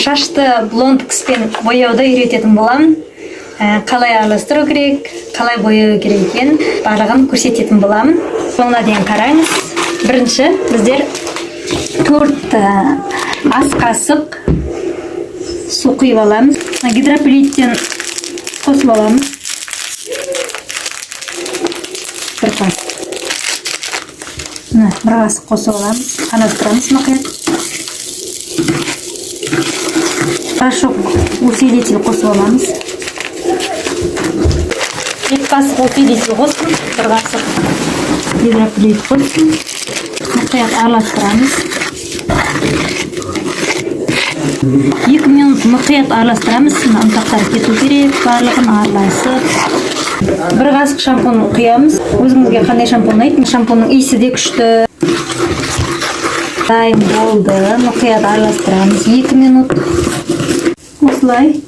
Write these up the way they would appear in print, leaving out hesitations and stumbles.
Шашты блонд кіспен бояуды үйрететін боламын. Қалай араластыру керек, қалай бояу керек екенін барлығын көрсететін боламын. Соңына дейін қараңыз. Бірінші біздер 4 ас қасық су құйып аламыз. Гидроплиттен қосып аламыз. Бір қасық. Мына бір қасық қосып аламыз. Араластырамыз мұқият. Порошок усилитель қосып аламыз. 2 қасық усилитель қостым, 1 қасық гидроплит қостым. Мұқият араластырамыз. 2 минут мұқият араластырамыз. Мына ұнтақтар кету керек, барлығын араласып. 1 қасық шампунь құямыз. Өзіңізге қандай шампунь ұнайды? Шампуньның иісі де күшті. Дайын болды. Мұқият араластырамыз 2 минут. Осылай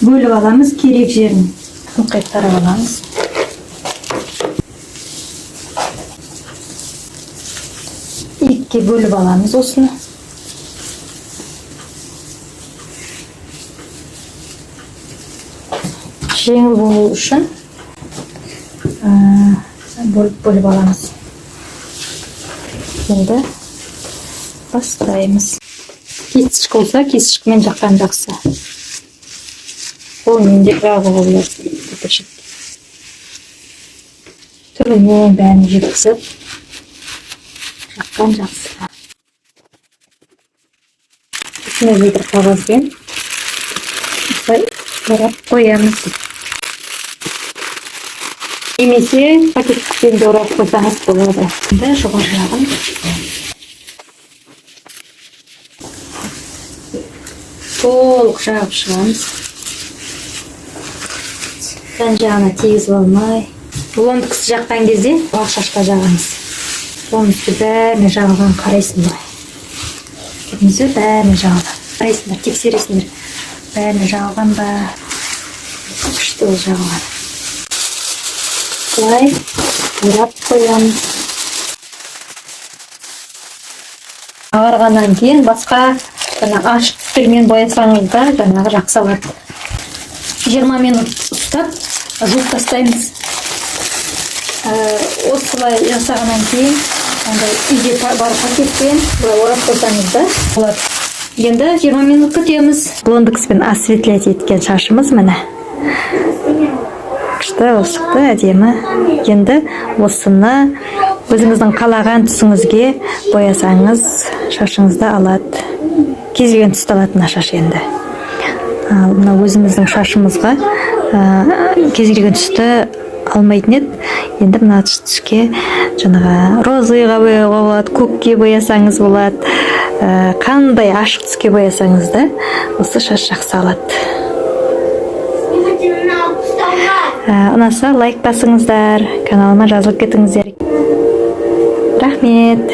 бөліп аламыз керек жерін. Мұқият тарап аламыз. Екіге бөліп аламыз осыны. Жеңіл болу үшін бөліп-бөліп аламыз. Енді бастаймыз. Кисточка болса, кисточкамен жаққан жақсы. Қолмен де жағуға болады. Түбіне бәрін жеткізіп жаққан жақсы. Үстіне бір қағазбен осылай орап қоямыз. Немесе пакетпен де орап қойсаңыз болады. Енді жоғары жағын толық жағып шығамыз. Жан жағына тигізіп алмай. Блонд кісі жаққан кезде ақ шашқа жағамыз. Полностью бәріне жағылған қарайсың былай. Көрдіңіз бе, бәріне жағылған. Қарайсыңдар, тексересіңдер. Бәріне жағылған ба? Күшті ол жағылған. Былай орап қоямыз. Ағарғаннан кейін басқа жаңағы ашық түстермен боясаңыз да жаңағы жақсы алады. 20 минут ұстап жуып тастаймыз. Осылай жасағаннан кейін андай үйде бар пакетпен былай орап қойсаңыз да болады. Енді 20 минут күтеміз. Блондикспен осветлять еткен шашымыз міне. Күшті болып шықты, әдемі. Енді осыны өзіңіздің қалаған түсіңізге боясаңыз шашыңызды алады. Кез келген түсті алады мына шаш енді. Ал мына өзіміздің шашымызға кез келген түсті алмайтын еді. Енді мына түске жаңағы розыға бояуға болады, көкке боясаңыз болады. Қандай ашық түске боясаңыз да осы шаш жақсы алады. Ұнаса лайк басыңыздар, каналыма жазылып кетіңіздер. Рахмет.